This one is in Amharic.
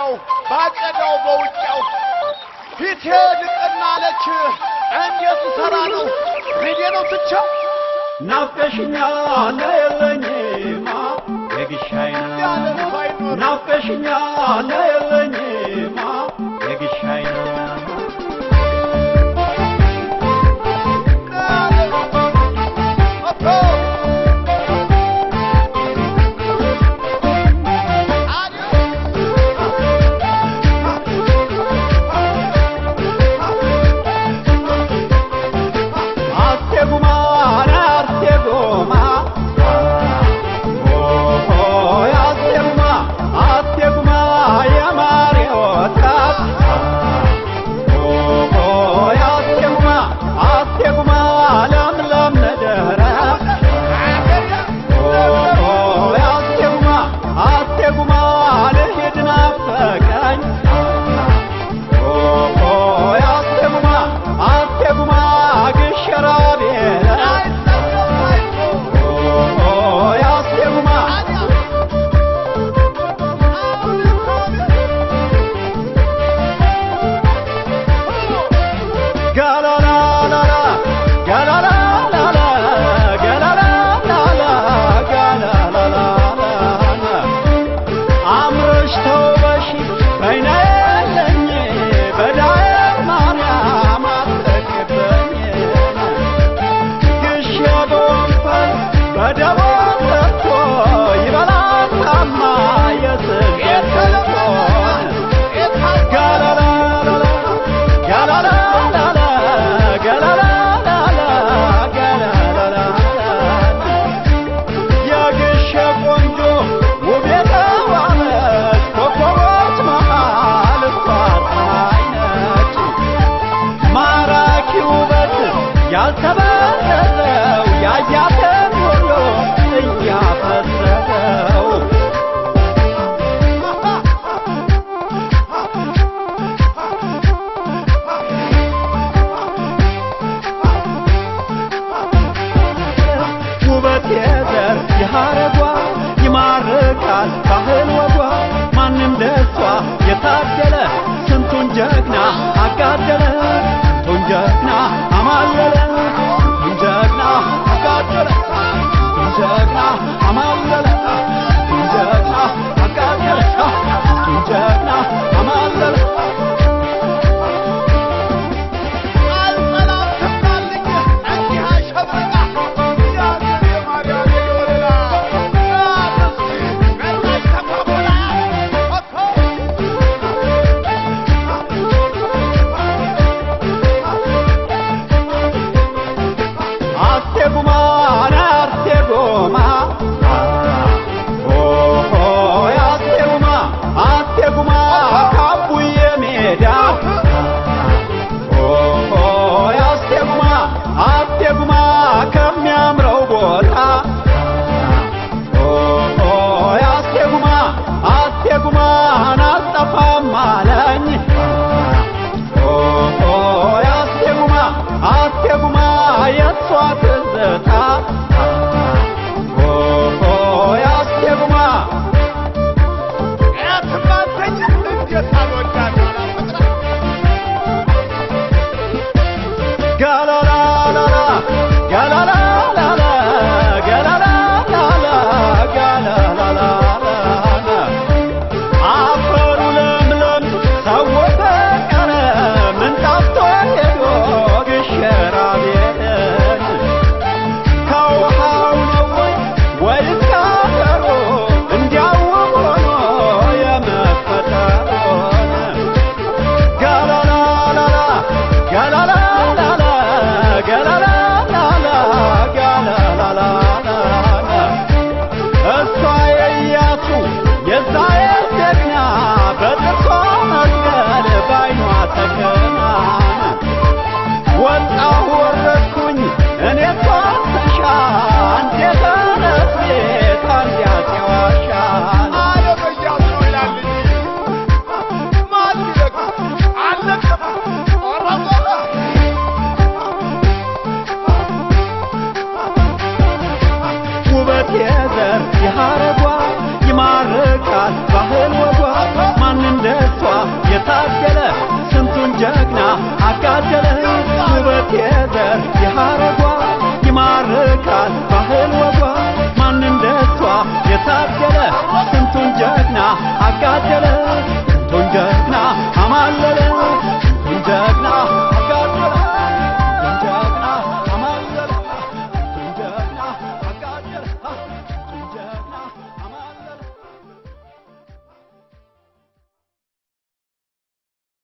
በሜዳው ባጨዳው በውጫው ፊቴ ድቅና አለች። እንዴት ሰራ ነው ሬዴ ነው ትቻው ናፍቀሽኛል የለኝማ የግሻይና ናፍቀሽኛል የለኝማ የግሻይና ያልተበረዘው ያያተን ሁሉ እያፈሰሰው ውበት የዘር የሐረጓ ይማርካል ባህል ወጓ ማንም ደሷ የታደለ ስንቱን ጀግና አጋደለ ስንቱን ጀግና አማለለ ስንቱን ጀግና አጋደለ ስንቱን ጀግና አማለለ ስንቱን ጀግና አጋደለ ስንቱን ጀግና አማለለ የዘር የሐረጓ ይማርካል ባህል ወጓ ማን እንደ አጋደለ፣ ስንቱን ጀግና አጋደለ።